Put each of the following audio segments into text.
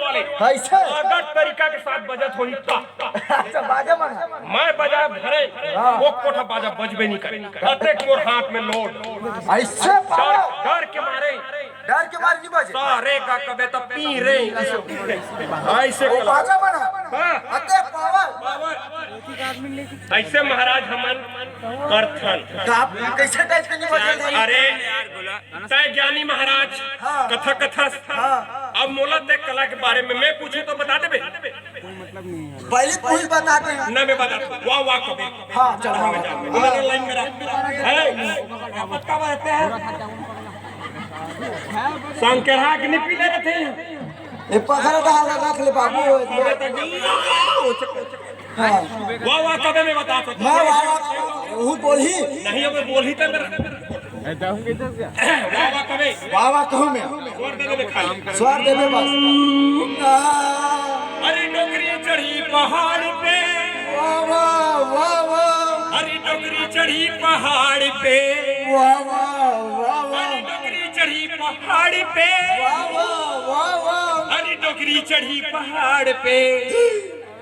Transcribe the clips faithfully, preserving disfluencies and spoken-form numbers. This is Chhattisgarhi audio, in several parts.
वाले। ऐसे? अगर तरीका के साथ बजत होही त। अच्छा, बाजा मन। मैं बाजा भरे, हाँ। वो कोठा बाजा बजबे नहीं करे। अतेक मोर हाथ में लोड। ऐसे? डर, डर के मारे। डर के मारे नहीं बजे। सारे का कबे त पी रे। ऐसे वो कला। बाजा मन। हाँ। अतेक पावर। पावर। ऐसे महाराज हमन करथन। तो आप कैसे टाइप के नहीं बजे? अरे, तय ज्ञानी महाराज, हाँ। कथा कथा। हाँ। अब मोला ते कला के बारे में मैं पूछूं तो बता देबे? पहले तू ही बता दे। ना, मैं बता दूं। वाह, वाह, कबे। हाँ, चल, हाँ, हाँ। मैं जाऊं। हमारे लाइन में रह। है। पक्का बात है। संकरा के नहीं पी लेते थे। ए, पकड़ डाल, रख ले बाबू। हाँ। वाह, वाह, कबे मैं बता सकता हूँ। मैं वाह, वाह, वो बोलही। नहीं, अब बोलही तो मेरा। वाह, वाह, कबे। वाह, वाह, कहूँ मैं। स्वर देवे खाली। स्वर देवे बस। अरे डोकरी चढ़ी पहाड़ पे। वाह, वाह, वाह, वाह। अरे डोकरी चढ़ी पहाड़ पे। वाह, वाह, वाह, वाह। अरे डोकरी चढ़ी पहाड़ पे। वाह, वाह, वाह, वाह। अरे डोकरी चढ़ी पहाड़ पे।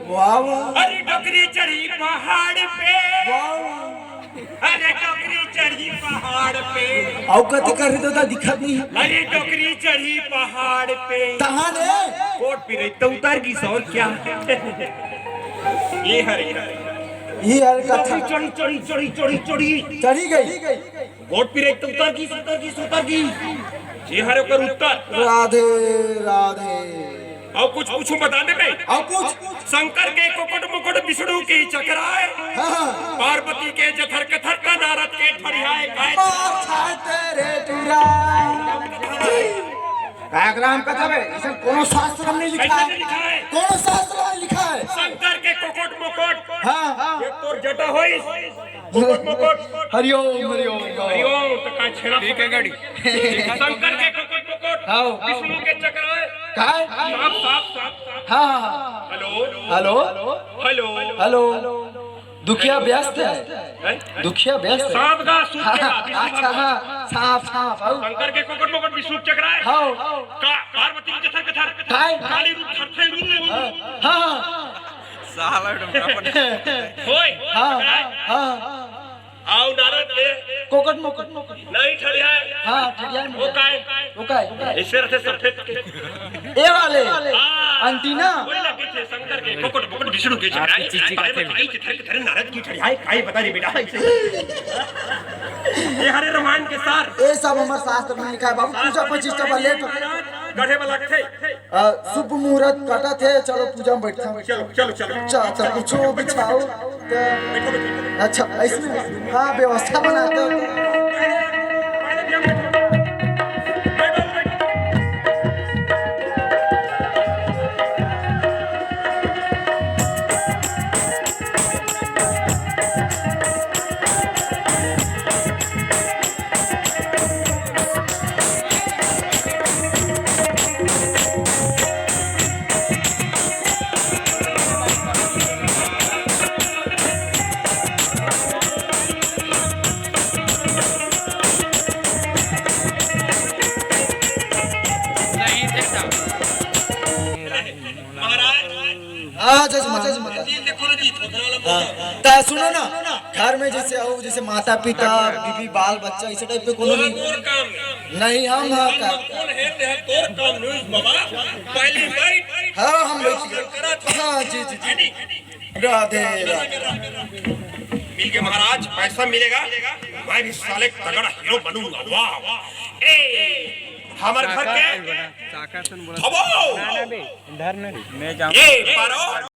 वाह, वाह। अरे डोकरी चढ़ी पहाड़ पे। वाह, वाह। अरे डोकरी चढ़ी पहाड़ पे। अउ कति करही तो ता दिखत नहीं। अरे डोकरी चढ़ी पहाड़ पे। तहां ले। कोट पिरई तो उतर गिस और क्या? ये हरे। ये हरे कथा। चढ़ी, चढ़ी, चढ़ी, चढ़ी, चढ़ी, चढ़ी। चढ़ी गई। कोट पिरई तो उतर गिस, उतर गिस, उतर गिस। ये हरे ओकर उत्तर। राधे, राधे। अउ कुछ पूछूं, बता देबे? अउ कुछ? शंकर के कोकट मुकुट विष्णु के चकराए। हाँ, हाँ। पार्वती के जथर कथर त नारद के ठड़ियाए। काय? मार खाए तेरे टुरा। काय राम कथा बे? इसे कोनो शास्त्र में नहीं लिखा है। कैसे नहीं लिखा है? कोनो शास्त्र में लिखा है? शंकर के कोकट मुकुट। हाँ, हाँ। ये तोर जटा होइस। मुकुट, मुकुट। हरिओम, हरिओम। हरिओम, त का छेड़ा ठीक है, गाड़ी। शंकर के कोकट, मुकुट। हाँ। विष्णु के चकराए। काय? साफ, साफ, साफ, साफ। हाँ, हाँ, हाँ। हेलो। हेलो। हेलो। हेलो। दुखिया व्यस्त है। हैं? दुखिया व्यस्त है। सांप का सूप के हाँ, हाथी अच्छा, सांप। हाँ, सांप, सांप, हाँ। शंकर के कोकट, मुकुट विष्णु के चकराए। हाँ। का पार्वती के जथर कथर। काय? काली रूप धरथे रूप। हाँ, हाँ, हाँ। साला डमरा पर। होय, हाँ, चकराए। हाँ, हाँ। अउ नारद के कोकट मुकुट। नहीं ठड़ियाए। हाँ, ठड़ियाए वो नहीं। काय? वो काय? ऐसे रथे सफेद के। ए वाले। हाँ। एंटीना। वही लगे थे शंकर के कोकट मुकुट विष्णु के चकराए। चिच्ची चिच्ची अरे करते बताई, जिधर किधर नारद की ठड़ियाए, काय बता रे बेटा ऐसे। ये हरे रामायण के सार। ए सब हमर शास्त्र में लिखा है बाबू, पूजा पच्चीस का लेट। गढ़े वाला थे। अ, शुभ मुहूर्त कटत हे, चलो पूजा में बैठथन। चलो, चलो, चलो। अच्छा, अच्छा, कुछो बिछाओ, त बैठो, बैठो। अच्छा, ऐसने, हाँ, व्यवस्था बनाते हैं। महाराज। हाँ, जय माता, जय माता। हाँ, त सुनो ना, घर में जैसे हो, जैसे माता पिता, बीवी, बाल बच्चा, इसे टाइप के कोनो नहीं। तोर काम नहीं। नहीं, हम हाँ का। कौन है ते तोर काम नहीं बाबा। पहले बैठ। हाँ, हम बैठ गए। हाँ, जी, जी, जी। राधे, राधे। मिल के महाराज, पैसा मिलेगा, मैं भी साले तगड़ा हीरो बनूंगा। वाह, वाह। ए, हमर घर के धबो। मैं जाऊँ। ए, पारो।